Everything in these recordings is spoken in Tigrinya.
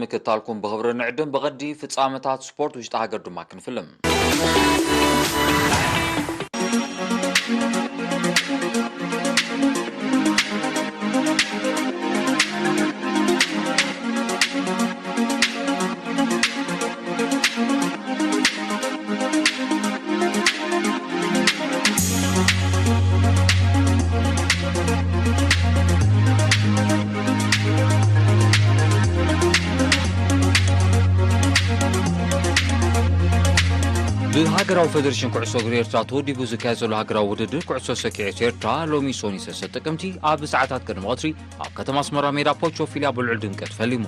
ምክትታልኩም ብኽብሪ ንዕድም። ብቐዲ ፍጻመታት ስፖርት ውሽጢ ሃገር ድማ ክንፍልም። ብሃገራዊ ፌደሬሽን ኩዕሶ እግሪ ኤርትራ ተወዲቡ ዝካየድ ዘሎ ሃገራዊ ውድድር ኩዕሶ ሰኪዔት ኤርትራ ሎሚ ሰኑይ ሰለስተ ጥቅምቲ ኣብ ሰዓታት ቅድሚ ቀትሪ ኣብ ከተማ ኣስመራ ሜዳ ፖቾ ፊልያ ብልዑል ድምቀት ፈሊሙ።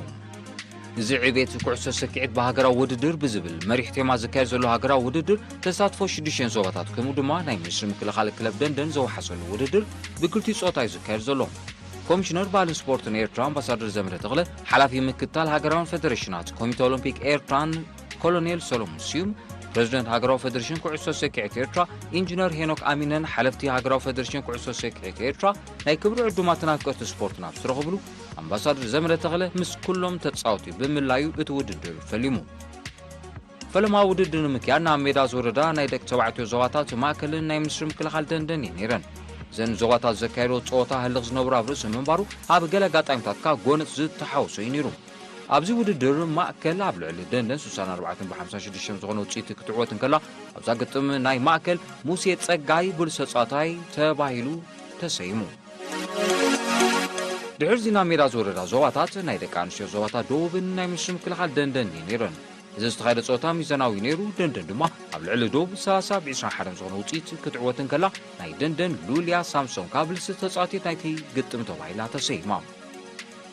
እዚ ዕቤት ኩዕሶ ሰኪዔት ብሃገራዊ ውድድር ብዝብል መሪሕ ቴማ ዝካየድ ዘሎ ሃገራዊ ውድድር ተሳትፎ ሽዱሽተ ዞባታት ከምኡ ድማ ናይ ሚኒስትሪ ምክልኻል ክለብ ደንደን ዘወሓሰሉ ውድድር ብክልቲኡ ጾታ እዩ ዝካየድ ዘሎ። ኮሚሽነር ባህልን ስፖርትን ኤርትራ ኣምባሳደር ዘመደ ተኽለ፣ ሓላፊ ምክትታል ሃገራውን ፌደሬሽናት ኮሚቴ ኦሎምፒክ ኤርትራን ኮሎኔል ሰሎሞን ስዩም፣ ፕሬዚደንት ሃገራዊ ፌደሬሽን ኩዕሶ ሰኪዔት ኤርትራ ኢንጂነር ሄኖክ ኣሚነን ሓለፍቲ ሃገራዊ ፌደሬሽን ኩዕሶ ሰኪዔት ኤርትራ ናይ ክብሪ ዕዱማትን ኣፍቀርቲ ስፖርትን ኣብ ዝተረኸብሉ ኣምባሳደር ዘመደ ተኽለ ምስ ኩሎም ተጻወቲ ብምላዩ እቲ ውድድር ፈሊሙ። ፈለማ ውድድር ንምክያድ ናብ ሜዳ ዝወረዳ ናይ ደቂ ተባዕትዮ ዞባታት ማእከልን ናይ ሚኒስትሪ ምክልኻል ደንደን እየን ነይረን። እዘን ዞባታት ዘካየዶ ጸወታ ህልኽ ዝነብሩ ኣብ ርእሲ ምንባሩ ኣብ ገለ ኣጋጣሚታት ከኣ ጎነጽ ዝተሓወሶ እዩ ነይሩ። ኣብዚ ውድድር ማእከል ኣብ ልዕሊ ደንደን ስሳን ኣርባዕተን ብሓምሳን ሽዱሽተን ዝኾነ ውጽኢት ክትዕወት እንከላ ኣብዛ ግጥም ናይ ማእከል ሙሴ ጸጋይ ብሉጽ ተጻዋታይ ተባሂሉ ተሰይሙ። ድሕርዚ ናብ ሜዳ ዝወረዳ ዞባታት ናይ ደቂ ኣንስትዮ ዞባታት ደቡብን ናይ ሚኒስትሪ ምክልኻል ደንደን እየን ነይረን። እዚ ዝተኻየደ ጸወታ ሚዛናዊ ነይሩ። ደንደን ድማ ኣብ ልዕሊ ዶብ ሰላሳ ብ ዕስራን ሓደን ዝኾነ ውጽኢት ክትዕወት እንከላ ናይ ደንደን ሉልያ ሳምሶን ካብ ብልጽቲ ተጻዋቲት ናይቲ ግጥም ተባሂላ ተሰይማ።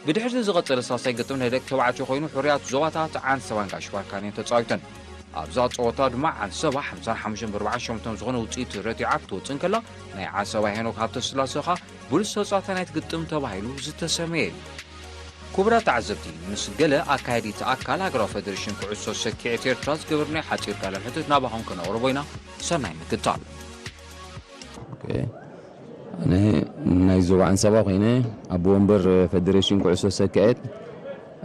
ብድሕሪ ዝቐጸለ ሳልሳይ ግጥም ናይ ደቂ ተባዕትዮ ኮይኑ ሕሩያት ዞባታት ዓንሰባን ጋሽ ባርካን እየን ተጻዊተን። ኣብዛ ጸወታ ድማ ዓንሰባ ሓምሳን ሓሙሽተን ብ ኣርባዓን ሸሞንተን ዝኾነ ውጽኢት ረቲዓ ክትወጽእ እንከላ ናይ ዓንሰባ ሄኖክ ሃብተስላሰ ኸኣ ብሉጽ ተጻዋታይ ናይቲ ግጥም ተባሂሉ ዝተሰመየ እዩ። ክቡራት ተዓዘብቲ፣ ምስ ገለ ኣካየዲቲ ኣካል ሃገራዊ ፌደሬሽን ኩዕሶ ሰኪዔት ኤርትራ ዝገበርናዮ ሓጺር ቃለ መሕትት ናባኹም ከነቕርቦ ኢና። ሰናይ ምክትታል። ኦኬ። ኣነ ናይ ዞባ ዓንሰባ ኮይነ ኣቦ ወንበር ፌደሬሽን ኩዕሶ ሰኪዔት፣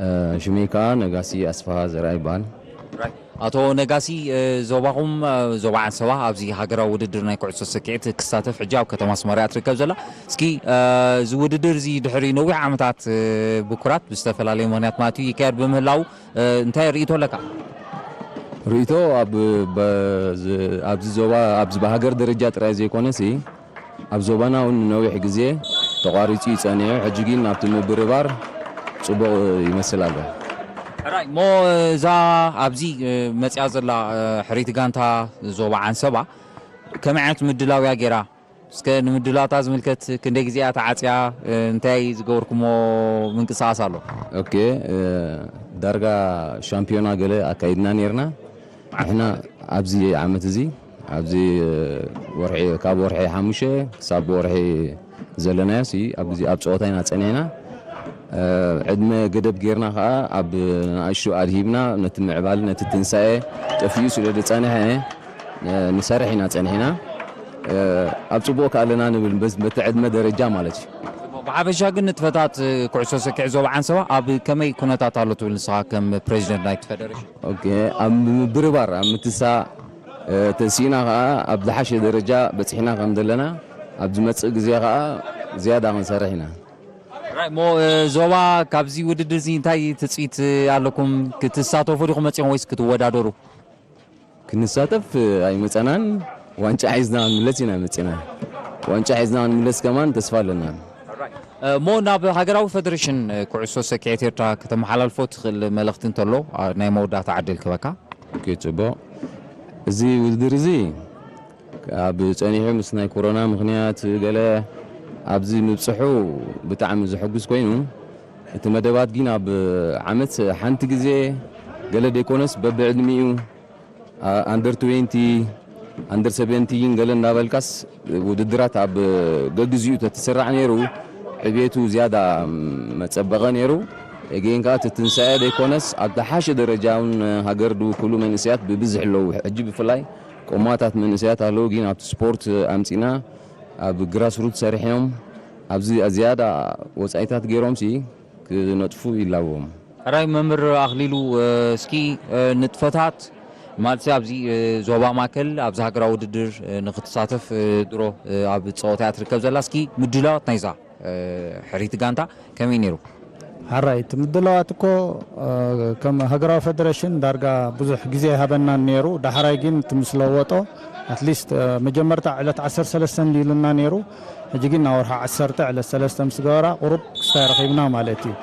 እ፣ ሽመይ ከኣ ነጋሲ ኣስፍሃ ዘርኣይ ይበሃል። ኣቶ ነጋሲ፣ እ፣ ዞባኹም፣ እ፣ ዞባ ዓንሰባ ኣብዚ ሃገራዊ ውድድር ናይ ኩዕሶ ሰኪዔት ክሳተፍ ሕጂ ኣብ ከተማ ኣስመራ እያ ትርከብ ዘላ። እስኪ፣ እ፣ እዚ ውድድር እዚ ድሕሪ ነዊሕ ዓመታት፣ እ፣ ብኩራት ብዝተፈላለየ ምኽንያት ማለት እዩ ይካየድ ብምህላው፣ እ፣ እንታይ ርእይቶ ኣለካ? ርእይቶ ኣብ፣ በ-፣ ዝ-፣ ኣብዚ ዞባ፣ ኣብዚ ብሃገር ደረጃ ጥራይ ዘይኮነሲ ኣብ ዞባና እውን ንነዊሕ ግዜ ተቋሪጹ እዩ ጸኒሑ። ሕጂ ግን ኣብቲ ምብርባር ጽቡቕ ይመስል ኣሎ። ሕራይ እሞ፣ እዛ ኣብዚ፣ እ፣ መጽያ ዘላ፣ እ፣ ሕርይቲ ጋንታ ዞባ ዓንሰባ ከመይ ዓይነት ምድላው እያ ገይራ? እስከ ንምድላውታ ዝምልከት ክንደይ ግዜ እያ ተዓጽያ? እ፣ እንታይ ዝገበርኩሞ ምንቅስቓስ ኣሎ? ኦኬ፣ እ፣ ዳርጋ ሻምፒዮና ገለ ኣካይድና ነይርና። ንሕና ኣብዚ ዓመት እዚ፣ ኣብዚ፣ እ፣ ወርሒ፣ ካብ ወርሒ ሓሙሽተ ክሳብ ወርሒ ዘለናዮ ሲ ኣብ ግዜ ኣብ ጸወታ ኢና ጸኒሕና። እ፣ ዕድመ ገደብ ጌርና ከኣ ኣብ ንኣሽቱ ኣድሂብና ነቲ ምዕባለ ነቲ ትንሳኤ ጠፊኡ ስለ ዝጸንሐ፣ እ፣ ንሰርሕ ኢና ጸኒሕና። እ፣ ኣብ ጽቡቕ ከኣ ኣለና ንብል በዝ-፣ በቲ ዕድመ ደረጃ ማለት እዩ። ብሓፈሻ ግን ንጥፈታት ኩዕሶ ሰኪዕ ዞባ ዓንሰባ ኣብ ከመይ ኩነታት ኣሎ ትብል ንስኻ ከም ፕሬዚደንት ናይቲ ፌደሬሽን? ኦኬ፣ ኣብ ምብርባር ኣብ ምትሳእ፣ እ፣ ተንሲእና ከኣ ኣብ ዝሓሸ ደረጃ በጺሕና ከም ዘለና ኣብ ዝመጽእ ግዜ ከኣ ዝያዳ ክንሰርሕ ኢና። ራይ እሞ፣ እ፣ ዞባ ካብዚ ውድድር እዚ እንታይ ትጽቢት ኣለኩም? ክትሳተፉ ዲኹም መጺኹም ወይስ ክትወዳደሩ? ክንሳተፍ ኣይመጸናን፣ ዋንጫ ሒዝና ክንምለስ ኢና መጺና። ዋንጫ ሒዝና ክንምለስ ከማን ተስፋ ኣለና። እ፣ እሞ ናብ ሃገራዊ ፌደሬሽን ኩዕሶ ሰኪዔት ኤርትራ ከተመሓላልፎ ትኽእል መልእኽቲ እንተሎ፣ ኣ፣ ናይ መወዳእታ ዕድል ክበካ። ኦኬ፣ ጽቡቕ። እዚ ውድድር እዚ ኣብ ጸኒሑ ምስ ናይ ኮሮና ምኽንያት ገለ ኣብዚ ምብጽሑ ብጣዕሚ ዘሐጉስ ኮይኑ፣ እቲ መደባት ግን ኣብ ዓመት ሓንቲ ግዜ ገለ ደይኮነስ በብዕድሚኡ፣ ኣ-፣ ኣንደር ትዌንቲ፣ ኣንደር ሰቨንቲን ገለ እንዳበልካስ ውድድራት ኣብ ገግዚኡ ተትስራዕ ነይሩ ዕቤቱ ዝያዳ መጸበቐ ነይሩ። ኤጌን ከኣ እቲ ትንሳኤ ደይኮነስ ኣብ ዝሓሸ ደረጃ እውን ሃገር ዝውክሉ መንእሰያት ብብዝሒ ኣለዉ። ሕጂ ብፍላይ ቆማታት መንእሰያት ኣለዉ፣ ግን ኣብቲ ስፖርት ኣምጺና ኣብ ግራስሩት ሰሪሖም ኣብዚ ዝያዳ ወጻኢታት ገይሮምሲ ክነጥፉ ይላዎም። ሕራይ መምህር ኣኽሊሉ፣ እስኪ ንጥፈታት ማለት ኣብዚ ዞባ ማእከል ኣብዚ ሃገራዊ ውድድር ንክትሳተፍ ድሮ ኣብ ፀወታ እያ ትርከብ ዘላ። እስኪ ምድላዋት ናይዛ ሕሪት ጋንታ ከመይ ነይሩ? ሓራይ እቲ ምድላዋት እኮ ከም ሃገራዊ ፌደሬሽን ዳርጋ ብዙሕ ግዜ ኣይሃበናን ነይሩ። ዳሕራይ ግን እቲ ምስ ለወጦ ኣትሊስት መጀመርታ ዕለት ዓሰርተ ሰለስተ እንዲሉና ነይሩ። ሕጂ ግን ናብ ወርሒ ዓሰርተ ዕለት ሰለስተ ምስ ገበራ ቁሩብ ክስታይ ረኺብና ማለት እዩ።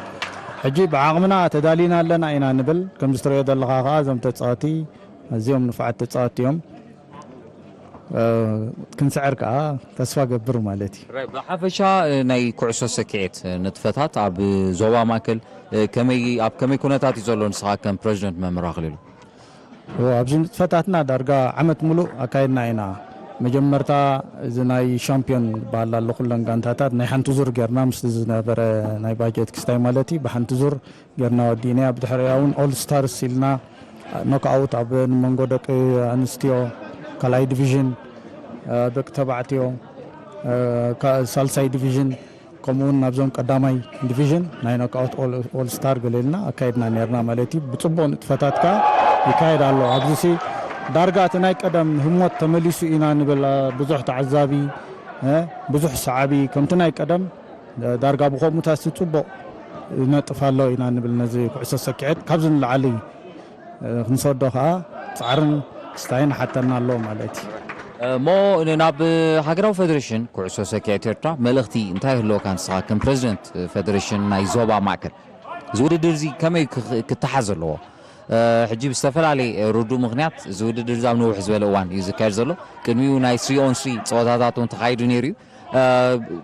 ሕጂ ብዓቕምና ተዳሊና ኣለና ኢና ንብል። ከምዚ ትሪኦ ዘለኻ ከዓ እዞም ተፃወቲ ኣዝዮም ንፉዓት ተፃወቲ እዮም። ክንስዕር ከዓ ተስፋ ገብር ማለት እዩ። ብሓፈሻ ናይ ኩዕሶ ሰኪዔት ንጥፈታት ኣብ ዞባ ማእከል ከመይ ኣብ ከመይ ኩነታት እዩ ዘሎ ንስኻ ከም ፕረዚደንት መምህር ኣኽሊሉ? ኣብዚ ንጥፈታትና ዳርጋ ዓመት ሙሉእ ኣካይድና ኢና። መጀመርታ እዚ ናይ ሻምፒዮን ዝበሃል ኣሎ ኩለን ጋንታታት ናይ ሓንቲ ዙር ጌርና ምስቲ ዝነበረ ናይ ባጀት ክስታይ ማለት እዩ ብሓንቲ ዙር ጌርና ወዲእናያ። ብድሕሪኣ እውን ኦል ስታርስ ኢልና ኖክኣውት ኣብ መንጎ ደቂ ኣንስትዮ ካልኣይ ዲቪዥን፣ ደቂ ተባዕትዮ ሳልሳይ ዲቪዥን ከምኡውን ናብዞም ቀዳማይ ዲቪዥን ናይ ኖክኣውት ኦል ስታር ገለ ኢልና ኣካይድና ነርና ማለት እዩ። ብፅቡቕ ንጥፈታት ከዓ ይካየድ ኣሎ። ኣብዚ ሲ ዳርጋ እቲ ናይ ቀደም ህሞት ተመሊሱ ኢና ንብል። ብዙሕ ተዓዛቢ ብዙሕ ሰዓቢ ከምቲ ናይ ቀደም ዳርጋ ብኸምኡታት ጽቡቕ ይነጥፍ ኣሎ ኢና ንብል። ነዚ ኩዕሶ ሰኪዐት ካብዚ ንላዕሊ ክንሰዶ ከዓ ፃዕርን ክስታይን ሓተና ኣሎ ማለት እዩ። እሞ ናብ ሃገራዊ ፌደሬሽን ኩዕሶ ሰኪዐት ኤርትራ መልእኽቲ እንታይ ይህልወካ ንስኻ ከም ፕረዚደንት ፌደሬሽን ናይ ዞባ ማእከል? እዚ ውድድር እዚ ከመይ ክተሓዝ ኣለዎ? ሕጂ ብዝተፈላለየ ርዱእ ምኽንያት እዚ ውድድር እዚ ኣብ ነውሕ ዝበለ እዋን እዩ ዝካየድ ዘሎ። ቅድሚኡ ናይ ስሪ ኦን ስሪ ፀወታታት እውን ተኻይዱ ነይሩ እዩ።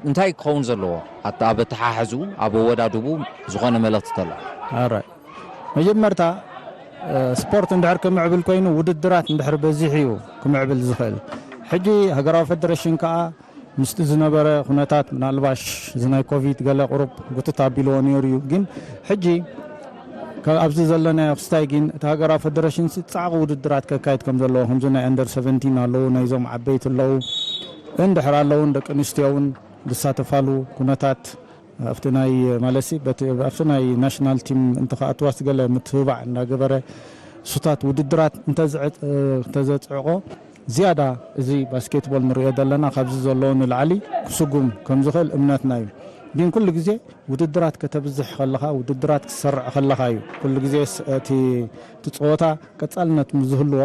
እንታይ ክኸውን ዘለዎ ኣብ ኣተሓሕዝኡ ኣብ ኣወዳድቡ ዝኾነ መልእኽቲ ተሎ? መጀመርታ ስፖርት እንድሕር ክምዕብል ኮይኑ ውድድራት እንድሕር በዚሑ እዩ ክምዕብል ዝኽእል። ሕጂ ሃገራዊ ፌደሬሽን ከዓ ምስቲ ዝነበረ ኩነታት ምናልባሽ እዚ ናይ ኮቪድ ገለ ቁሩብ ጉትት ኣቢልዎ ነይሩ እዩ። ግን ሕጂ ኣብዚ ዘለናዮ ክስታይ ግን እቲ ሃገራዊ ፌደሬሽን ፃዕቂ ውድድራት ከካይድ ከም ዘለዎ ከምዚ ናይ ኣንደር ሰቨንቲን ኣለዉ ናይዞም ዓበይቲ ኣለዉ እንድሕር ኣለውን ደቂ ኣንስትዮ እውን ዝሳተፋሉ ኩነታት ኣብቲ ናይ ማለት ኣብቲ ናይ ናሽናል ቲም እንተኸኣትዋስ ገለ ምትብባዕ እንዳገበረ እሱታት ውድድራት እንተዘፅዕቆ ዝያዳ እዚ ባስኬትቦል ንሪኦ ዘለና ካብዚ ዘለዎ ንላዕሊ ክስጉም ከም ዝኽእል እምነትና እዩ። ግን ኩሉ ግዜ ውድድራት ከተብዝሕ ከለኻ ውድድራት ክትሰርዕ ከለኻ እዩ ኩሉ ግዜ እቲ ጸወታ ቀጻልነት ምስ ዝህልዎ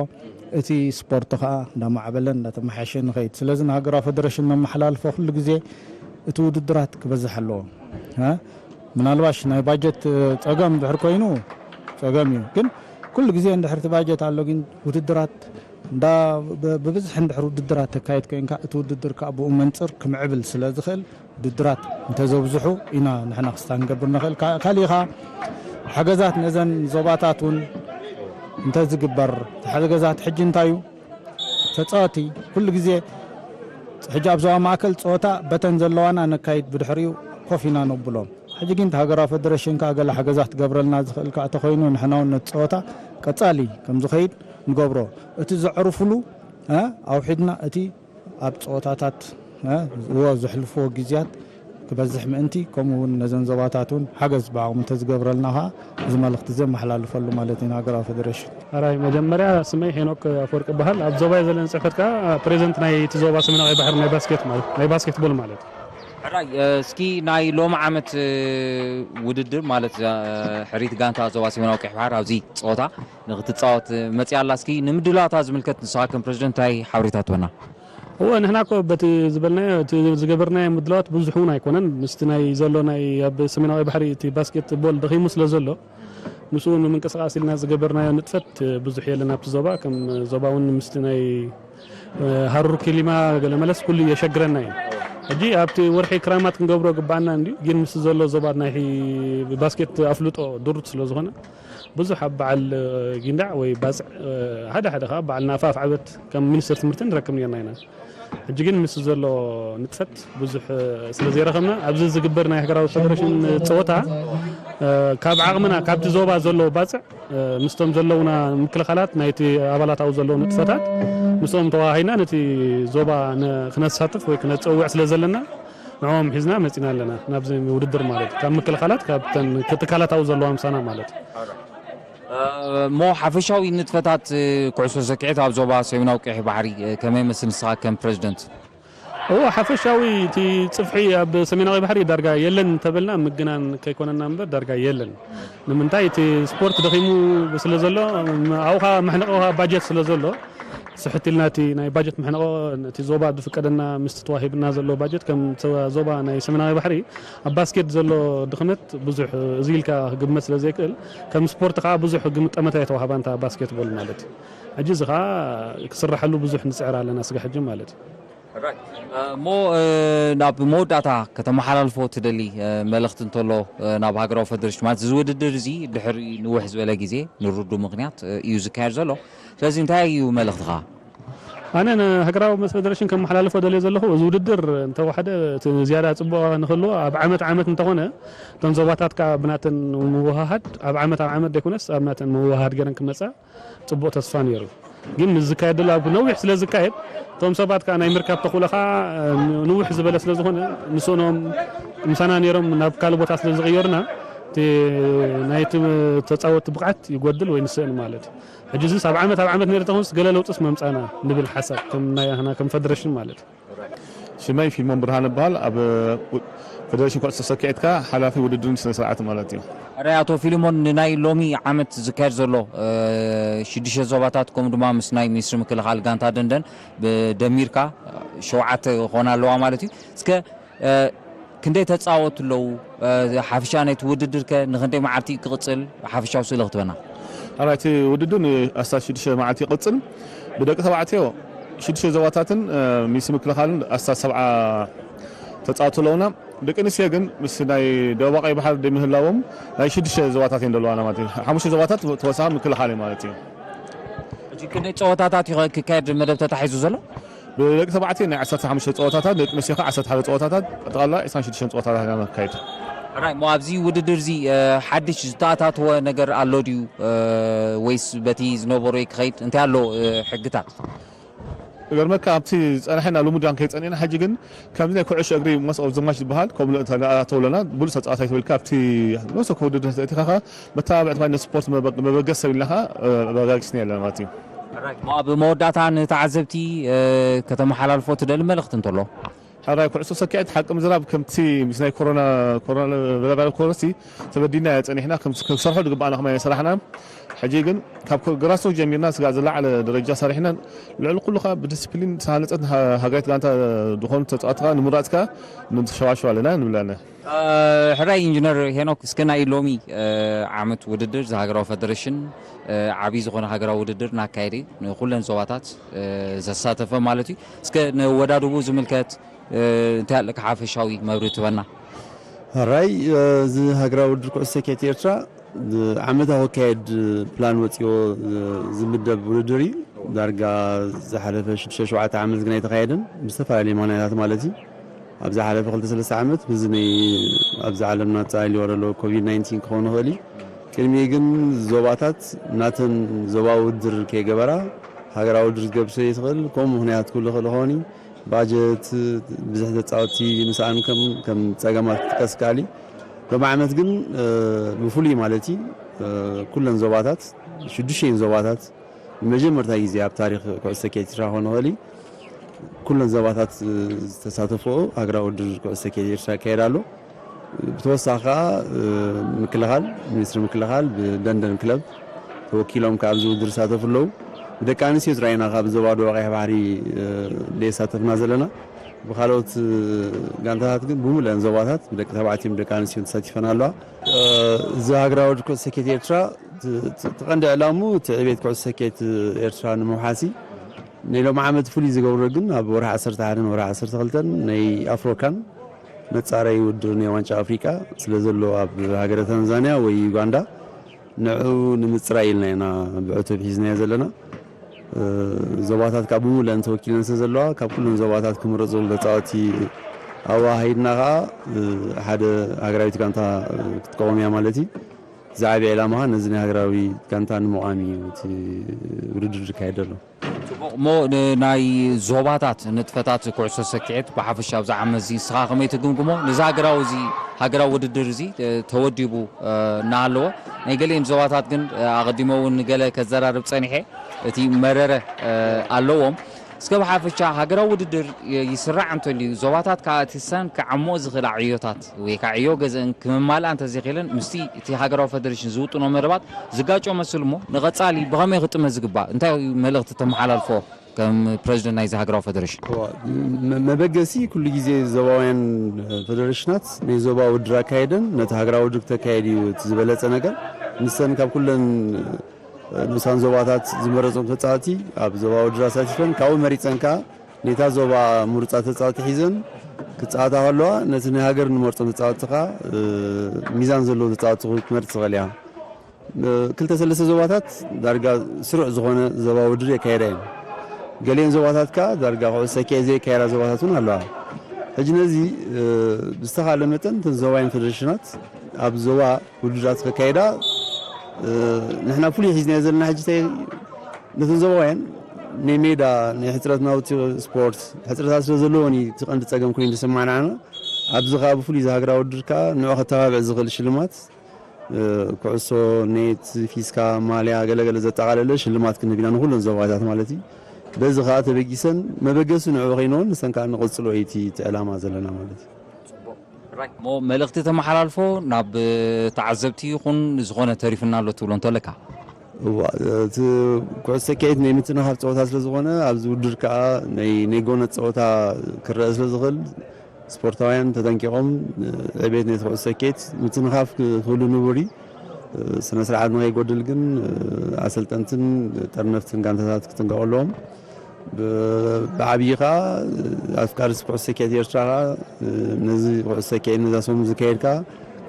እቲ ስፖርት ከዓ እንዳማዕበለን እንዳተመሓየሸን ይኸይድ። ስለዚ ንሃገራዊ ፌደሬሽን ነመሓላልፎ ኩሉ ግዜ እቲ ውድድራት ክበዝሕ ኣለዎ። ምናልባሽ ናይ ባጀት ፀገም ድሕር ኮይኑ ፀገም እዩ። ግን ኩሉ ግዜ እንድሕር እቲ ባጀት ኣሎ ግን ውድድራት እንዳ ብብዝሒ እንድሕር ውድድራት ተካየድ ኮይንካ እቲ ውድድር ከዓ ብኡ መንፅር ክምዕብል ስለ ዝኽእል ውድድራት እንተዘብዝሑ ኢና ንሕና ክስታ ንገብር ንኽእል። ካሊእ ከዓ ሓገዛት ነዘን ዞባታት እውን እንተዝግበር ሓገዛት ሕጂ እንታይ እዩ ተፃወቲ ኩሉ ግዜ ሕጂ ኣብ ዞባ ማእከል ፀወታ በተን ዘለዋና ነካይድ ብድሕሪኡ ኮፍ ኢና ነብሎም። ሕጂ ግን ሃገራዊ ፌደሬሽን ከዓ ገለ ሓገዛት ትገብረልና ዝኽእል ከዓ ተኮይኑ ንሕና እውን ነቲ ፀወታ ቀፃሊ ከም ዝኸይድ ንገብሮ። እቲ ዘዕርፉሉ ኣውሒድና እቲ ኣብ ፀወታታት እዎ ዘሕልፍዎ ግዜያት ክበዝሕ ምእንቲ ከምኡ እውን ነዘን ዞባታት እውን ሓገዝ ብዓቕሙ እንተዝገብረልና ከዓ እዚ መልእኽቲ እዚ ኣመሓላልፈሉ ማለት እዩ ንሃገራዊ ፌደሬሽን። ሕራይ መጀመርያ ስመይ ሄኖክ ኣፈወርቂ ይበሃል። ኣብ ዞባ ዘለኒ ፅሕፈት ከዓ ፕሬዚደንት ናይ እቲ ዞባ ሰሜናዊ ባሕሪ ናይ ባስኬት ማለት ናይ ባስኬትቦል ማለት እዩ። ሕራይ እስኪ ናይ ሎሚ ዓመት ውድድር ማለት ሕሪት ጋንታ ዞባ ሰሜናዊ ቀይሕ ባሕር ኣብዚ ፀወታ ንክትፃወት መፅያ ኣላ። እስኪ ንምድላዋታ ዝምልከት ንስኻ ከም ፕሬዚደንት እንታይ ሓበሬታ ትበና? እወ ንሕና እኮ በቲ ዝበልናዮ እቲ ዝገበርናዮ ምድላዋት ብዙሕ እውን ኣይኮነን ምስቲ ናይ ዘሎ ናይ ኣብ ሰሜናዊ ባሕሪ እቲ ባስኬት ቦል ደኺሙ ስለ ዘሎ ምስኡ ንምንቅስቃስ ኢልና ዝገበርናዮ ንጥፈት ብዙሕ የለን ኣብቲ ዞባ ከም ዞባ እውን ምስቲ ናይ ሃሩር ኪሊማ ገለ መለስ ኩሉ የሸግረና እዩ። ሕጂ ኣብቲ ወርሒ ክራማት ክንገብሮ ግባኣና እንዲ ግን ምስ ዘሎ ዞባ ናይ ባስኬት ኣፍልጦ ድሩት ስለ ዝኾነ ብዙሕ ኣብ በዓል ጊንዳዕ ወይ ባፅዕ ሓደ ሓደ ከዓ በዓል ናፋፍ ዓበት ከም ሚኒስትር ትምህርቲ ንረክብ ነርና ኢና። ሕጂ ግን ምስ ዘሎ ንጥፈት ብዙሕ ስለ ዘይረኸብና ኣብዚ ዝግበር ናይ ሃገራዊ ፌደሬሽን ፀወታ ካብ ዓቕምና ካብቲ ዞባ ዘለዎ ባፅዕ ምስቶም ዘለውና ምክልኻላት ናይቲ ኣባላት ኣብኡ ዘለዉ ንጥፈታት ምስኦም ተዋሃሂና ነቲ ዞባ ክነሳትፍ ወይ ክነፀውዕ ስለ ዘለና ንዕኦም ሒዝና መፂና ኣለና ናብዚ ውድድር ማለት እዩ። ካብ ምክልኻላት ካብተን ትካላት ኣብኡ ዘለዋ ምሳና ማለት እዩ። እሞ ሓፈሻዊ ንጥፈታት ኩዕሶ ሰኪዔት ኣብ ዞባ ሰሜናዊ ቀይሕ ባሕሪ ከመይ መስል ንስኻ ከም ፕሬዚደንት? እዎ ሓፈሻዊ እቲ ፅፍሒ ኣብ ሰሜናዊ ባሕሪ ዳርጋ የለን እንተበልና ምግናን ከይኮነና እምበር ዳርጋ የለን። ንምንታይ እቲ ስፖርት ደኺሙ ስለ ዘሎ ኣብኡ ከዓ መሕነቂ ባጀት ስለ ዘሎ ስሕት ኢልና እቲ ናይ ባጀት መሕነቆ እቲ ዞባ ዝፍቀደና ምስቲ ተዋሂብና ዘሎ ባጀት ከም ዞባ ናይ ሰሜናዊ ባሕሪ ኣብ ባስኬት ዘሎ ድኽመት ብዙሕ እዚ ኢልካ ክግመት ስለ ዘይክእል ከም ስፖርት ከዓ ብዙሕ ግምት ጠመተ ኣይተዋህባን እታ ባስኬትቦል ማለት እዩ። ሕጂ እዚ ከዓ ክስራሐሉ ብዙሕ ንፅዕር ኣለና ስጋ ሕጂ ማለት እዩ። እሞ ናብ መወዳእታ ከተመሓላልፎ ትደሊ መልእኽቲ እንተሎ ናብ ሃገራዊ ፈደሬሽን ማለት እዚ ውድድር እዚ ድሕሪ ንውሕ ዝበለ ግዜ ንርዱ ምክንያት እዩ ዝካየድ ዘሎ። ስለዚ እንታይ እዩ መልእኽትኻ? ኣነ ንሃገራዊ ፈደሬሽን ከመሓላልፎ ደልየ ዘለኹ እዚ ውድድር እንተወሓደ እቲ ዝያዳ ፅቡቕ ንክህልዎ ኣብ ዓመት ዓመት እንተኾነ እተን ዞባታት ከዓ ብናተን ምውሃሃድ ኣብ ዓመት ኣብ ዓመት ዘይኮነስ ኣብ ናተን ምውሃሃድ ገይረን ክመፃ ፅቡቕ ተስፋ ነይሩ። ግን ምስ ዝካየድ ዘሎ ኣብ ነዊሕ ስለ ዝካየድ እቶም ሰባት ከዓ ናይ ምርካብ ተኽእሎ ከዓ ንውሕ ዝበለ ስለ ዝኾነ ንስእኖም ምሳና ነይሮም ናብ ካልእ ቦታ ስለ ዝቕየሩና እቲ ናይቲ ተፃወቲ ብቕዓት ይጎድል ወይ ንስእን ማለት እዩ። ሕጂ እዚስ ኣብ ዓመት ኣብ ዓመት ነይሩ ተኾንስ ገለ ለውጥስ መምፃና ንብል ሓሳብ ከም ናይ ኣህና ከም ፈደረሽን ማለት እዩ። ሽመይ ፊልሞን ብርሃን እበሃል። ኣብ ፈደሬሽን ኩዕሶ ሰኪዔትካ ሓላፊ ውድድርን ስነ ስርዓት ማለት እዩ። ሕራይ ኣቶ ፊልሞን ንናይ ሎሚ ዓመት ዝካየድ ዘሎ ሽዱሽተ ዞባታት ከምኡ ድማ ምስ ናይ ሚኒስትሪ ምክልኻል ጋንታ ደንደን ብደሚርካ ሸውዓተ ክኾና ኣለዋ ማለት እዩ። እስከ ክንደይ ተፃወቱ ኣለዉ? ሓፈሻ ናይቲ ውድድር ከ ንክንደይ መዓልቲ እዩ ክቕፅል? ሓፈሻዊ ስእሊ ክትበና። ሕራይ እቲ ውድድር ንኣስታት ሽዱሽተ መዓልቲ ይቕፅል። ብደቂ ተባዕትዮ ሽዱሽተ ዞባታትን ሚኒስትሪ ምክልኻልን ኣስታት ሰብዓ ተፃወቱ ኣለውና። ደቂ ኣንስትዮ ግን ምስ ናይ ደቡብ ቀይ ባሕሪ ደይምህላዎም ናይ ሽዱሽተ ዞባታት እየን ዘለዋና ማለት እዩ። ሓሙሽተ ዞባታት ተወሳኺ ምክልኻል እዩ ማለት እዩ። ሕጂ ክንደይ ፀወታታት እዩ ክካየድ መደብ ተታሒዙ ዘሎ? ብደቂ ተባዕትዮ ናይ ዓሰርተ ሓሙሽተ ፀወታታት፣ ደቂ ኣንስትዮ ከዓ ዓሰርተ ሓደ ፀወታታት፣ ጠቕላላ ዕስራን ሽዱሽተን ፀወታታት ኢና ነካይድ። ሕራይ እሞ ኣብዚ ውድድር እዚ ሓድሽ ዝተኣታተወ ነገር ኣሎ ድዩ ወይስ በቲ ዝነበሮ ክኸይድ እንታይ ኣሎ ሕግታት? ገርመካ ኣብቲ ዝፀናሕና ልሙዳን ከይፀኒዕና ሕጂ ግን ከምዚ ናይ ኩዕሾ እግሪ ሞስ ኦፍ ዘማች ዝበሃል ከምኡ ተኣተውለና ብሉፅ ተፃዋታይ ትብል ካብቲ ነብሰ ክውድድ ተእቲኻ መተባብዕቲ ማለት ስፖርት መበገስ ሰብ ኢልና ከዓ ኣበጋጊስና ኣለና ማለት እዩ። ኣብ መወዳእታ ንተዓዘብቲ ከተመሓላልፎ ትደሊ መልእኽቲ እንተሎ? ሕራይ ኩዕሶ ሰኪዐት ሓቂ ምዝራብ ከምቲ ምስ ናይ ኮሮና ኮሮና ቫይረስ ተበዲና እያ ፀኒሕና ክንሰርሖ ዝግባኣና ከማይ ሰራሕና ሕጂ ግን ካብ ግራስሮት ጀሚርና ስጋ ዝለዓለ ደረጃ ሰሪሕና ልዕሊ ኩሉ ከዓ ብዲስፕሊን ዝተሃነፀት ሃገራዊት ጋንታ ዝኾኑ ተፃዋትካ ንምምራፅካ ንሸዋሸዋ ኣለና ንብላና። ሕራይ ኢንጂነር ሄኖክ እስከ ናይ ሎሚ ዓመት ውድድር ዝሃገራዊ ፈደሬሽን ዓብዪ ዝኾነ ሃገራዊ ውድድር እናካየደ ንኩለን ዞባታት ዘሳተፈ ማለት እዩ። እስከ ንወዳድቡ ዝምልከት እንታይ ኣለካ ሓፈሻዊ መብርሂ ትበና? ሕራይ እዚ ሃገራዊ ውድድር ኩዕሶ ሰኪዐት ኤርትራ ዓመታዊ ክካየድ ፕላን ወፂዎ ዝምደብ ውድድር እዩ። ዳርጋ ዝሓለፈ ሽዱሽተ ሸውዓተ ዓመት ግን ኣይተኻየደን ብዝተፈላለየ ምኽንያታት ማለት እዩ። ኣብ ዝሓለፈ ክልተ ሰለስተ ዓመት ብዚ ናይ ኣብዚ ዓለምና ተጻሊዎ ዘሎ ኮቪድ ናይንቲን ክኸውን ይኽእል እዩ። ቅድሚኡ ግን ዞባታት ናተን ዞባዊ ውድድር ከይገበራ ሃገራዊ ውድድር ክትገብር ስለ ዘይትኽእል ከምኡ ምኽንያት ክህሉ ይኽእል ይኸውን እዩ። ባጀት፣ ብዝሒ ተጻወትቲ ምስኣን ከም ከም ጸገማት ክጥቀስ ይከኣል እዩ። ሎሚ ዓመት ግን ብፍሉይ ማለት እዩ ኩለን ዞባታት ሽዱሽተን ዞባታት ንመጀመርታ ግዜ ኣብ ታሪኽ ኩዕሶ ሰኪዐት ኤርትራ ክኾን ይኽእል እዩ። ኩለን ዞባታት ዝተሳተፍኦ ሃገራዊ ውድድር ኩዕሶ ሰኪዐት ኤርትራ ይካየድ ኣሎ። ብተወሳኺ ከዓ ምክልኻል፣ ሚኒስትሪ ምክልኻል ብደንደን ክለብ ተወኪሎም ከዓ ኣብዚ ውድድር ይሳተፉ ኣለዉ። ብደቂ ኣንስትዮ ጥራይ ኢና ካብ ዞባ ደቡብ ቀይሕ ባሕሪ ዘይሳተፍና ዘለና። ብካልኦት ጋንታታት ግን ብምሉአን ዞባታት ብደቂ ተባዕትዮን ብደቂ ኣንስትዮን ተሳቲፈን ኣለዋ። እዚ ሃገራዊ ውድድር ኩዕሶ ሰኪዐት ኤርትራ እቲ ቀንዲ ዕላምኡ እቲ ዕቤት ኩዕሶ ሰኪዐት ኤርትራ ንምውሓስ እዩ። ናይ ሎሚ ዓመት ፍሉይ ዝገብሮ ግን ኣብ ወርሒ ዓሰርተ ሓደ ወርሒ ዓሰርተ ክልተ ናይ ኣፍሮካን መጻረዪ ውድድር ናይ ዋንጫ ኣፍሪቃ ስለ ዘሎ ኣብ ሃገረ ታንዛንያ ወይ ዩጋንዳ ንዕኡ ንምጽራይ ኢልና ኢና ብዕቱብ ሒዝናዮ ዘለና። ዞባታት ካብ ብምሉአን ተወኪለን ስለ ዘለዋ ካብ ኩለን ዞባታት ክምረፁ ተፃወቲ ኣወሃሂድና ከዓ ሓደ ሃገራዊት ጋንታ ክትቀወም እያ ማለት እዩ። ዝዓብየ ዕላማ ከዓ ነዚ ናይ ሃገራዊ ጋንታ ንምቋም እዩ እቲ ውድድር ዝካየድ ዘሎ። ጽቡቕ እሞ፣ ንናይ ዞባታት ንጥፈታት ኩዕሶ ሰኪዔት ብሓፈሻ ኣብዚ ዓመት እዚ ንስኻ ከመይ ትግምግሞ? ነዚ ሃገራዊ እዚ፣ ሃገራዊ ውድድር እዚ፣ እ፣ ተወዲቡ፣ እ፣ እናሃለወ፣ ናይ ገሊአን ዞባታት ግን፣ እ፣ ኣቐዲመ እውን ንገለ ከዘራርብ ጸኒሐ፣ እቲ መረረ፣ እ፣ ኣለዎም። እስከ ብሓፈሻ ሃገራዊ ውድድር ይ-፣ ይስራዕ እንተልዩ፣ ዞባታት ከኣ እቲ ሰንኪ ዓሞ ዝኽእላ ዕዮታት ወይ ከዓ ዕዮ ገዝአን ክመማልኣ እንተዘይኽእለን፣ ምስቲ እቲ ሃገራዊ ፈደሬሽን ዝውጥኖ መደባት ዝጋጮ መስል እሞ፣ ንቐጻሊ ብኸመይ ክጥመ ዝግባእ? እንታይ እዩ መልእኽቲ ተመሓላልፎ ከም ፕረዚደንት ናይዚ ሃገራዊ ፈደሬሽን? እዋ፣ መ-፣ መበገሲ ኩሉ ግዜ ዞባውያን ፈደሬሽናት ናይ ዞባ ውድድር ኣካየደን ነቲ ሃገራዊ ውድድር ክተካየድ እዩ እቲ ዝበለጸ ነገር። ንሰን ካብ ኩለን ንኡሳን ዞባታት ዝመረጾም ተጻወቲ ኣብ ዞባ ውድድር ኣሳቲፈን ካብኡ መሪጸን ከኣ ነታ ዞባ ምሩጻት ተጻወቲ ሒዘን ክጻወታ ከለዋ ነቲ ናይ ሃገር ንመርጾም ተጻወቲ ከኣ፣ እ፣ ሚዛን ዘለዎ ተጻወቲ ክትመርጽ ትኽእል እያ። እ፣ ክልተ ሰለስተ ዞባታት ዳርጋ ስሩዕ ዝኾነ ዞባ ውድድር የካየዳ እየን። ገሊአን ዞባታት ከኣ ዳርጋ ኩዕሶ ሰኪዔት ዘየካየዳ ዞባታት እውን ኣለዋ። ሕጂ ነዚ፣ እ፣ ብዝተኻእለ መጠን እተን ዞባውያን ፈደሬሽናት ኣብ ዞባ ውድድራት ከካይዳ፣ እ፣ ንሕና ፍሉይ ሒዝናዮ ዘለና ሕጂ እንታይ፣ ነተን ዞባውያን ናይ ሜዳ፣ ናይ ሕጽረት ናውቲ ስፖርት፣ ሕጽረታት ስለ ዘለዎን እዩ እቲ ቀንዲ ጸገም ኮይኑ ዝስማዕና። ኣብዚ ከኣ ብፍሉይ እዚ ሃገራዊ ውድድር ከኣ ንዑ ከተባብዕ ዝኽእል ሽልማት፣ እ፣ ኩዕሶ፣ ኔት፣ ፊስካ፣ ማልያ፣ ገለገለ ዘጠቓለለ ሽልማት ክንህብ ኢና ንኹለን ዞባታት ማለት እዩ። በዚ ከኣ ተበጊሰን መበገሲ ንዑ ከይንሆን ንሰን ከኣ ንቐጽሎ እዩ እቲ፣ እቲ ዕላማ ዘለና ማለት እዩ። ጽቡቕ። ራይት። እሞ መልእኽቲ ተመሓላልፎ ናብ ተዓዘብቲ ይኹን ዝኾነ ተሪፍና ኣሎ ትብሎ እንተለካ? እዋ፣ እቲ ኩዕሶ ሰኪዔት ናይ ምትንኻፍ ጸወታ ስለ ዝኾነ፣ ኣብዚ ውድድር ከኣ ናይ፣ ናይ ጎነት ጸወታ ክረአ ስለ ዝኽእል፣ ስፖርታውያን ተጠንቂቖም፣ ዕቤት ናይቲ ኩዕሶ ሰኪዔት ምትንኻፍ ክህሉ ንቡር እዩ። ስነ ስርዓት ንኸይጎድል ግን፣ ኣሰልጠንትን ጠርነፍትን ጋንታታት ክጥንቀቑ ኣለዎም። ብ-፣ ብዓብዪ ከኣ ኣፍቃሪ ኩዕሶ ሰኪዔት ኤርትራ ከኣ ነዚ ኩዕሶ ሰኪዔት ነዛ ሰሙን ዝካየድ ከኣ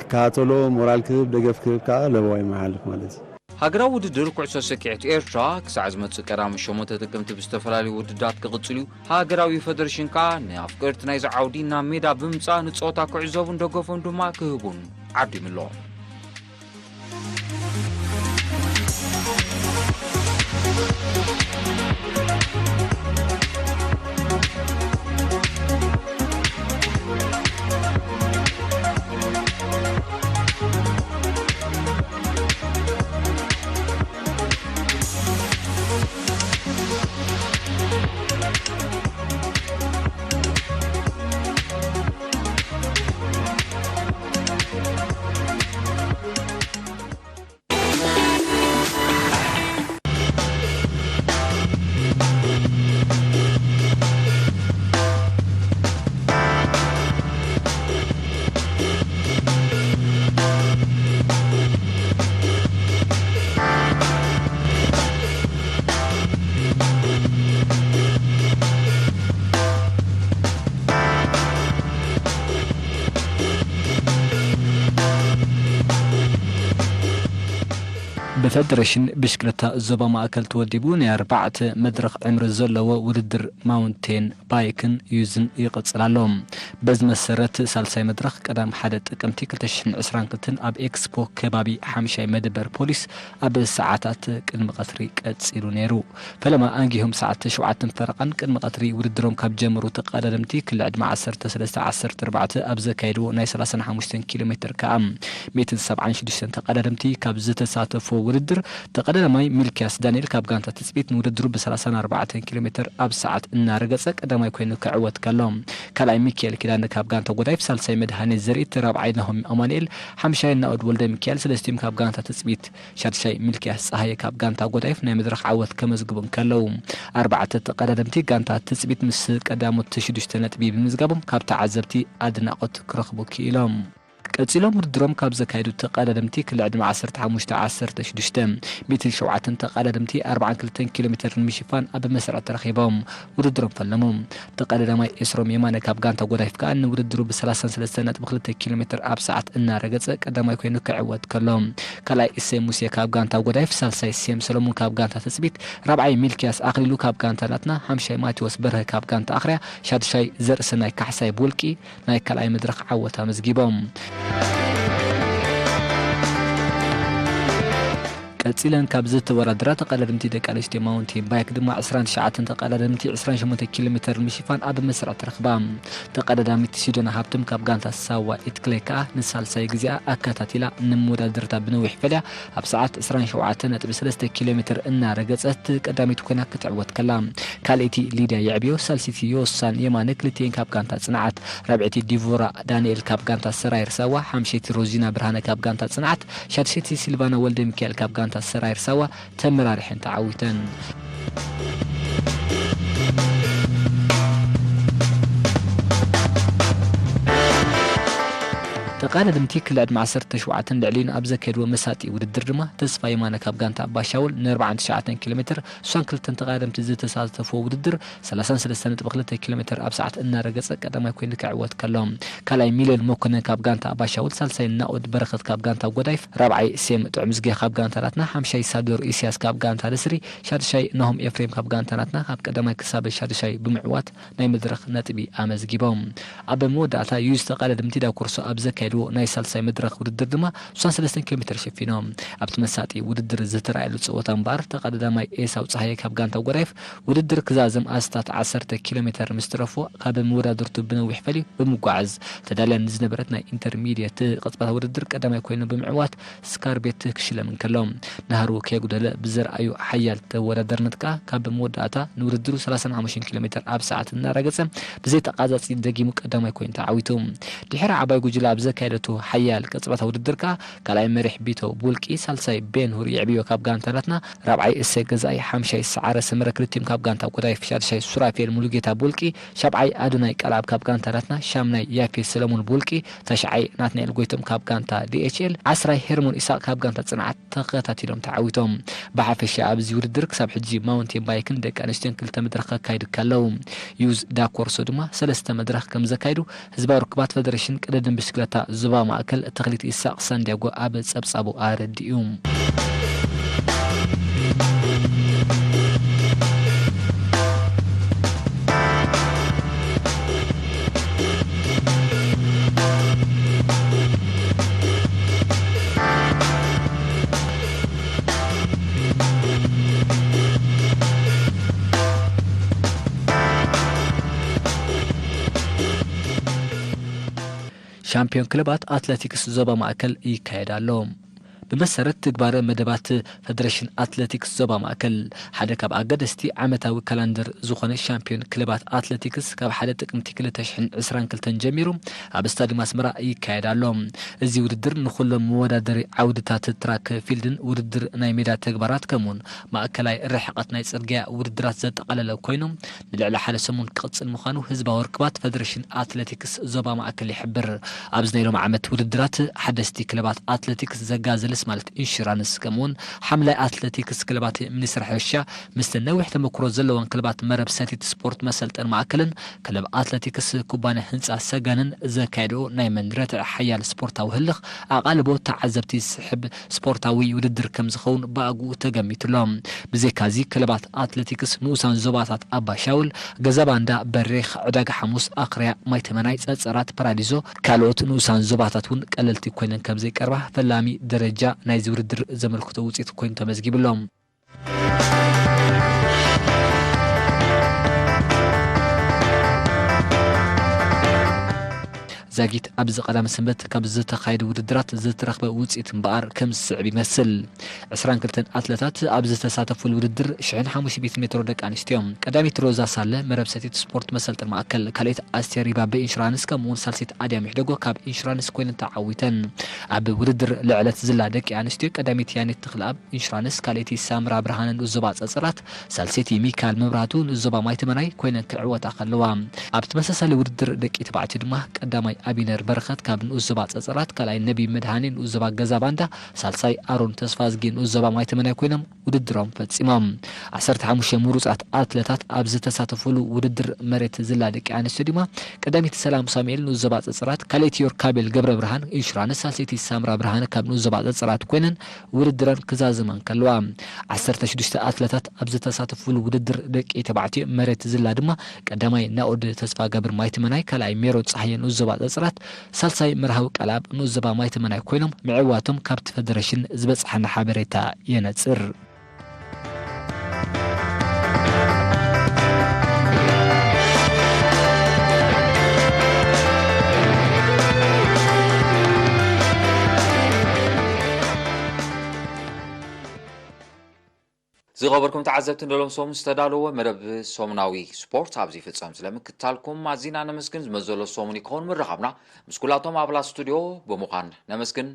ክከታተሎ ሞራል ክህብ፣ ደገፍ ክህብ ከኣ ለበዋ ይመሓልፍ ማለት እዩ። ሃገራዊ ውድድር ኩዕሶ ሰኪዔት ኤርትራ ክሳዕ ዝመጽእ ቀዳም ሸሞንተ ጥቅምቲ ብዝተፈላለዩ ውድድራት ክቕጽል እዩ። ሃገራዊ ፈደሬሽን ከኣ ንኣፍቀርቲ ናይዚ ዓውዲ ናብ ሜዳ ብምጻእ ንጸወታ ክዕዘቡን ደገፎም ድማ ክህቡን ዓዲሙ ኣሎ። ብፈደረሽን ብሽክለታ ዞባ ማእከል ተወዲቡ ናይ ኣርባዕተ መድረኽ ዕምሪ ዘለዎ ውድድር ማውንቴን ባይክን ዩዝን ይቕጽል ኣሎ። በዚ መሰረት ሳልሳይ መድረኽ ቀዳም ሓደ ጥቅምቲ ክልተ ሽሕን ዕስራን ክልተን ኣብ ኤክስፖ ከባቢ ሓምሻይ መደበር ፖሊስ ኣብ ሰዓታት ቅድሚ ቀትሪ ቀጺሉ ነይሩ። ፈለማ ኣንጊሆም ሰዓት ሸውዓተን ፈረቓን ቅድሚ ቀትሪ ውድድሮም ካብ ጀመሩ ተቐዳደምቲ ክሊ ዕድመ ዓሰርተ ሰለስተ ዓሰርተ ኣርባዕተ ኣብ ዘካየድዎ ናይ ሰላሳን ሓሙሽተን ኪሎ ሜትር ከኣ ሚእትን ሰብዓን ሽዱሽተን ተቐዳደምቲ ካብ ዝተሳተፍዎ ውድድር ተቐዳዳማይ ሚልክያስ ዳንኤል ካብ ጋንታ ትጽቢት ንውድድሩ ብሰላሳን ኣርባዕተን ኪሎ ሜትር ኣብ ሰዓት እናረገጸ ቀዳማይ ኮይኑ ክዕወት ከሎ፣ ካልኣይ ሚካኤል ኪዳነ ካብ ጋንታ ጎዳይፍ፣ ሳልሳይ መድሃኔ ዘርኢት፣ ራብዓይ ናሆም ኣማኑኤል፣ ሓምሻይ ናኦድ ወልደ ሚካኤል፣ ሰለስቲኦም ካብ ጋንታ ትጽቢት፣ ሻድሻይ ሚልክያስ ጸሃየ ካብ ጋንታ ጎዳይፍ ናይ መድረኽ ዓወት ከመዝግቡ እንከለዉ፣ ኣርባዕተ ተቐዳደምቲ ጋንታ ትጽቢት ምስ ቀዳሞት ሽዱሽተ ነጥቢ ብምዝጋቦም ካብ ተዓዘብቲ ኣድናቖት ክረኽቡ ክኢሎም። ቀጺሎም ውድድሮም ካብ ዘካየዱ ተቐዳደምቲ ክሊ ዕድመ ዓሰርተ ሓሙሽተ ዓሰርተ ሽዱሽተ፣ ሚእትን ሸውዓተን ተቐዳደምቲ ኣርባዓን ክልተን ኪሎ ሜትር ንምሽፋን ኣብ መስርዕ ተረኺቦም ውድድሮም ፈለሙ። ተቐዳዳማይ ኤስሮም የማነ ካብ ጋንታ ጎዳይፍ ከኣ ንውድድሩ ብ ሰላሳን ሰለስተን ነጥቢ ክልተ ኪሎ ሜትር ኣብ ሰዓት እናረገጸ ቀዳማይ ኮይኑ ክዕወት ከሎ፣ ካልኣይ እሰይ ሙሴ ካብ ጋንታ ጎዳይፍ፣ ሳልሳይ ሴም ሰለሙን ካብ ጋንታ ትጽቢት፣ ራብዓይ ሚልክያስ ኣኽሊሉ ካብ ጋንታ ናትና፣ ሓምሻይ ማቴዎስ በርሀ ካብ ጋንታ ኣኽርያ፣ ሻድሻይ ዘርእሰናይ ካሕሳይ ብውልቂ ናይ ካልኣይ መድረኽ ዓወት ኣመዝጊቦም። ቀጺለን ካብ ዝተወዳደራ ተቐዳደምቲ ደቂ ኣንስትዮ ማውንቴን ባይክ ድማ ዕስራን ትሽዓተን ተቐዳደምቲ ዕስራን ሸሞንተ ኪሎ ሜትር ንምሽፋን ኣብ መስርዕ ተረኽባ። ተቐዳዳሚት ሲዶና ሃብቶም ካብ ጋንታ ሳዋ ኢትክሌ ከኣ ንሳልሳይ ግዜኣ ኣከታቲላ ንመወዳደርታ ብነዊሕ ፈልያ ኣብ ሰዓት ዕስራን ሸውዓተን ነጥቢ ሰለስተ ኪሎ ሜትር እናረገጸት ቀዳሚት ኮይና ክትዕወት ከላ፣ ካልኣይቲ ሊድያ የዕብዮ፣ ሳልሰይቲ ዮሳን የማነ፣ ክልቲኤን ካብ ጋንታ ጽንዓት፣ ራብዐይቲ ዲቮራ ዳንኤል ካብ ጋንታ ሰራየር ሳዋ፣ ሓምሸይቲ ሮዚና ብርሃነ ካብ ጋንታ ጽንዓት፣ ሻድሸይቲ ሲልቫና ወልደ ሚካኤል ካብ ጋንታ ሰራየር ሳዋ ተመራሪሐን ተዓዊተን። ተቐዳደምቲ ክሊ ዕድመ ዓሰርተ ሸውዓተን ልዕሊኡን ኣብ ዘካየድዎ መሳጢ ውድድር ድማ፣ ተስፋ የማነ ካብ ጋንታ ኣባሻውል ን ኣርባዓን ትሽዓተን ኪሎ ሜትር፣ እሷን ክልተን ተቐዳደምቲ ዝተሳተፍዎ ውድድር፣ ሰላሳን ሰለስተን ነጥቢ ክልተ ኪሎ ሜትር ኣብ ሰዓት እናረገጸ ቀዳማይ ኮይኑ ክዕወት ከሎ፣ ካልኣይ ሚልዮን መኮነን ካብ ጋንታ ኣባሻውል፣ ሳልሳይ ናኦድ በረኸት ካብ ጋንታ ጎዳይፍ፣ ራብዓይ ሴም ጥዑምዝጌ ካብ ጋንታ ናትና፣ ሓምሻይ ሳዶር ኢስያስ ካብ ጋንታ ንስሪ፣ ሻድሻይ ናሆም ኤፍሬም ካብ ጋንታ ናትና ካብ ቀዳማይ ክሳብ ሻድሻይ ብምዕዋት ናይ መድረኽ ነጥቢ ኣመዝጊቦም። ኣብ መወዳእታ ዩዝ ተቐዳደምቲ ዳኩርሶ ኣብ ዘካየድዎ ናይ ሳልሳይ መድረኽ ውድድር ድማ ስሳን ሰለስተን ኪሎ ሜትር ሸፊኖም። ኣብቲ መሳጢ ውድድር ዝተራእየሉ ጸወታ እምበኣር፣ ተቐዳዳማይ ኤሳው ጸሃየ ካብ ጋንታ ጎዳይፍ ውድድር ክዛዘም ኣስታት ዓሰርተ ኪሎ ሜትር ምስ ተረፎ፣ ካብ መወዳድርቱ ብነዊሕ ፈልዩ ብምጓዓዝ፣ ተዳልያ ንዝነበረት ናይ ኢንተርሚድየት ቅጽበታ ውድድር ቀዳማይ ኮይኑ ብምዕዋት፣ ስካርቤት ክሽለም እንከሎ፣ ናህሩ ከየጉደለ ብዘርኣዩ ሓያል ተወዳዳርነት ከኣ፣ ካብ መወዳእታ ንውድድሩ ሰላሳን ሓሙሽተን ኪሎ ሜትር ኣብ ሰዓት እናረገጸ፣ ብዘይተቓጻጺ ደጊሙ ቀዳማይ ኮይኑ ተዓዊቱ። ድሕሪ ዓባይ ጉጅለ ኣብ ዘካየደቶ ሓያል ቅጽበታ ውድድር ከኣ፣ ካልኣይ መሪሕ ቢቶ ቡልቂ፣ ሳልሳይ ቤን ሁር የዕብዮ ካብ ጋንታ ናትና፣ ራብዓይ እሰይ ገዛኢ፣ ሓምሻይ ሰዓረ ሰመረ ክልቲኦም ካብ ጋንታ ጎዳይፍ፣ ሻድሻይ ሱራፌል ሙሉጌታ ቡልቂ፣ ሻብዓይ ኣዶናይ ቃልኣብ ካብ ጋንታ ናትና፣ ሻምናይ ያፌት ሰለሙን ቡልቂ፣ ተሽዓይ ናትናኤል ጎይቶም ካብ ጋንታ ዲ ኤች ኤል፣ ዓስራይ ሄርሞን ኢሳቕ ካብ ጋንታ ጽንዓት ተኸታቲሎም ተዓዊቶም። ብሓፈሻ ኣብዚ ውድድር ክሳብ ሕጂ ማውንቴን ባይክን ደቂ ኣንስትዮን ክልተ መድረኽ ከካይዱ ከለዉ፣ ዩዝ ዳኮርሶ ድማ ሰለስተ መድረኽ ከም ዘካይዱ ህዝባዊ ርክባት ፈደሬሽን ቅድድም ብሽክለታ ዞባ ማእከል ተኽሊት ኢሳቕ ሳንዲያጎ ኣብ ጸብጻቡ ኣረዲኡ። ሻምፒዮን ክለባት ኣትለቲክስ ዞባ ማእከል ይካየድ ኣሎ። ብመሰረት ትግባረ መደባት ፈደረሽን ኣትለቲክስ ዞባ ማእከል፣ ሓደ ካብ ኣገደስቲ ዓመታዊ ካላንደር ዝኾነ ሻምፒዮን ክለባት ኣትለቲክስ ካብ ሓደ ጥቅምቲ ክልተ ሽሕን ዕስራን ክልተን ጀሚሩ ኣብ ስታዲየም ኣስመራ ይካየድ ኣሎ። እዚ ውድድር ንኹሎም መወዳደሪ ዓውድታት ትራክ ፊልድን ውድድር ናይ ሜዳ ተግባራት ከምኡውን ማእከላይ ርሕቐት ናይ ጽርግያ ውድድራት ዘጠቓለለ ኮይኑ፣ ንልዕሊ ሓደ ሰሙን ክቕጽል ምዃኑ ህዝባዊ ርክባት ፈደረሽን ኣትለቲክስ ዞባ ማእከል ይሕብር። ኣብዚ ናይ ሎሚ ዓመት ውድድራት ሓደስቲ ክለባት ኣትለቲክስ ዘጋዘልስ ማለት ኢንሹራንስ ከምኡውን ሓምላይ ኣትለቲክስ ክለባት ሚኒስትሪ ሕርሻ ምስቲ ነዊሕ ተመክሮ ዘለወን ክለባት መረብ ሰቲት ስፖርት መሰልጠን ማእከልን ክለብ ኣትለቲክስ ኩባንያ ህንጻ ሰገንን ዘካየድኦ ናይ መንረትዕ ሓያል ስፖርታዊ ህልኽ ኣቓልቦ ተዓዘብቲ ዝስሕብ ስፖርታዊ ውድድር ከም ዝኸውን ብኣግኡ ተገሚቱሎ። ብዘይካዚ ክለባት ኣትለቲክስ ንኡሳን ዞባታት ኣባሻውል፣ ገዛባንዳ፣ በሪኽ፣ ዕዳጋ ሓሙስ፣ ኣኽርያ፣ ማይተመናይ፣ ጸጸራት፣ ፓራዲዞ ካልኦት ንኡሳን ዞባታት እውን ቀለልቲ ኮይነን ከም ዘይቀርባ ፈላሚ ደረጃ ናይዚ ውድድር ዘመልክቶ ውጽኢት ኮይኑ ተመዝጊብሎም። ዛጊት ኣብዚ ቀዳመ ሰንበት ካብ ዝተኻየደ ውድድራት ዝተረኽበ ውፅኢት እምበኣር ከም ዝስዕብ ይመስል። ዕስራን ክልተን ኣትለታት ኣብ ዝተሳተፉሉ ውድድር ሽሕን ሓሙሽተ ሚእትን ሜትሮ ደቂ ኣንስትዮ፣ ቀዳሚት ሮዛ ሳለ መረብ ሰቲት ስፖርት መሰልጥን ማእከል፣ ካልኣይቲ ኣስቴር ይባቤ ኢንሹራንስ፣ ከምኡውን ሳልሰይቲ ኣድያም ይሕደጎ ካብ ኢንሹራንስ ኮይነን ተዓዊተን። ኣብ ውድድር ልዕለት ዝላ ደቂ ኣንስትዮ ቀዳሚት ያኔት ተኽለኣብ ኢንሹራንስ፣ ካልኣይቲ ሳምራ ብርሃነ ንኡስ ዞባ ጸጸራት፣ ሳልሰይቲ ሚካል መብራህቱ ንኡስ ዞባ ማይተመናይ ኮይነን ክዕወታ ከለዋ፣ ኣብ ተመሳሳሊ ውድድር ደቂ ተባዕትዮ ድማ ቀዳማይ ኣቢነር በረኸት ካብ ንኡስ ዞባ ጸጸራት፣ ካልኣይ ነቢ መድሃኔ ንኡስ ዞባ ገዛ ባንዳ፣ ሳልሳይ ኣሮን ተስፋዝጊ ንኡስ ዞባ ማይተመናይ ኮይኖም ውድድሮም ፈጺሞም። ዓሰርተ ሓሙሽተ ምሩጻት ኣትለታት ኣብ ዝተሳተፉሉ ውድድር መሬት ዝላ ደቂ ኣንስትዮ ድማ ቀዳሚት ሰላም ሳሙኤል ንኡስ ዞባ ጸጸራት፣ ካልኣይቲ ዮርካቤል ገብረ ብርሃን ኢንሹራንስ፣ ሳልሰይቲ ሳምራ ብርሃነ ካብ ንኡስ ዞባ ጸጸራት ኮይነን ውድድረን ክዛዝማ እንከለዋ፣ ዓሰርተ ሽዱሽተ ኣትለታት ኣብ ዝተሳተፉሉ ውድድር ደቂ ተባዕትዮ መሬት ዝላ ድማ ቀዳማይ ናኦድ ተስፋገብር ማይትመናይ፣ ካልኣይ ሜሮን ጸሃየ ንኡስ ዞባ ጸጸ ቁፅፅራት ሳልሳይ መርሃዊ ቀለብ ንኡስ ዞባ ማይተመናይ ኮይኖም ምዕዋቶም ካብቲ ፌደሬሽን ዝበፅሓና ሓበሬታ የነፅር። ዝኸበርኩም ተዓዘብቲ፣ ንሎም ሰሙን ዝተዳለወ መደብ ሰሙናዊ ስፖርት ኣብዚ ይፍጸም። ስለምክትታልኩም ኣዚና ነመስግን። ዝመዘሎ ሰሙን ይከውን ምርኻብና። ምስ ኩላቶም ኣባላት ስቱዲዮ ብምዃን ነመስግን።